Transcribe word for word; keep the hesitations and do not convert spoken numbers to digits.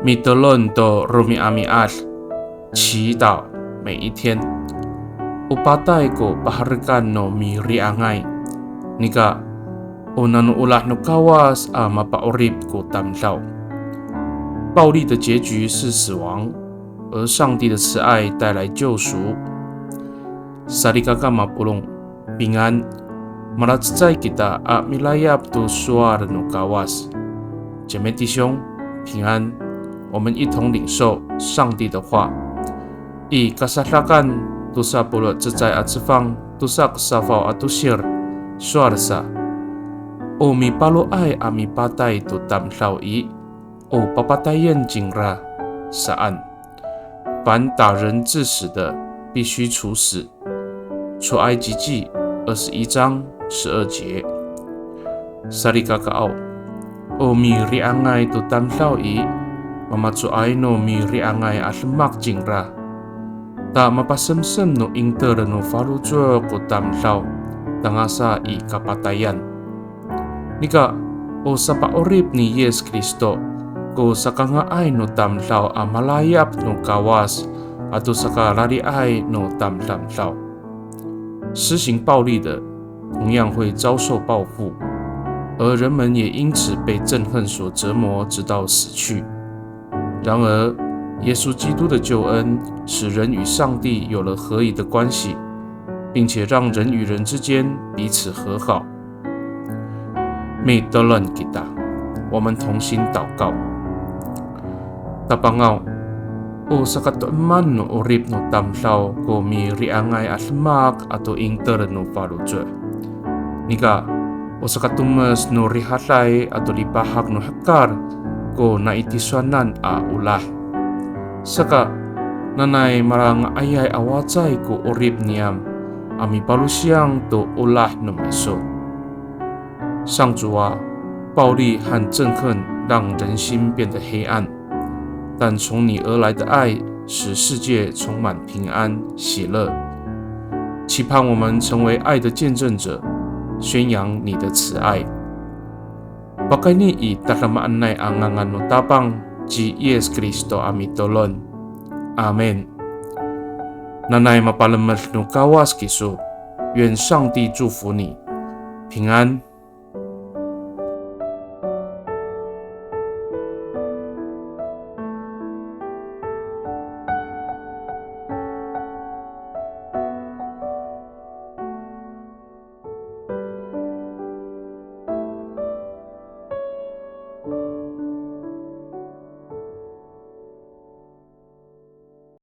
Mitolon to romi'ami'ad, 祈祷每一天。O patay ko paherekan no miri'angay, nika o nano olah no Kawas a mapa'orip ko tamdaw. 暴力的结局是死亡，而上帝的慈爱带来救赎。Salikaka mapolong, pingan, malacecay kita a milayap to sowal no Kawas. 姐妹弟兄，平安。我们一同领受上帝的话。I Kasadakan tosa polo' cecay a cefang, tosa ko safaw a tosir, sowal sa, o mipaloay a mipatay to tamdaw i, o papatayen cingra saan. 凡打人致死的，必须处死。出埃及记二十一章十二节。Salikakaaw, o miri'angay to tamdaw i, mamacoay no miri'angay a demak cingra. Ta mapasemsem no 'inter no faloco' ko tamdaw, tangasa i kapatayan. Nika, o sapa'orip ni Yis Kristo ko sakanga'ay no tamdaw a malayap no Kawas ato sakalaliay no tamdamdaw. 施行暴力的，同样会遭受报复，而人们也因此被憎恨所折磨，直到死去。然而，耶稣基督的救恩使人与上帝有了合宜的关系，并且让人与人之间彼此和好。Mitolon kita, 我们同心祷告。Tapangaw, o sakato'eman no 'orip no tamdaw ko miri'angay a demak ato 'inter no faloco'. Nika, o sakatomes no rihaday ato lipahak no hekal ko nai tisowanan a olah. Saka, nanay malanga'ayay a wacay ko 'orip niyam a mipalosiyang to olah no miso. 上主啊，暴力和憎恨让人心变得黑暗，但从你而来的爱使世界充满平安、喜乐。期盼我们成为爱的见证者，宣扬你的慈爱。Pakayni i tadamaanay a ngangan no Tapang ci Yis Kristo a mitolon. Amin. Nanay mapalemed no Kawas kiso. 愿上帝祝福你，平安。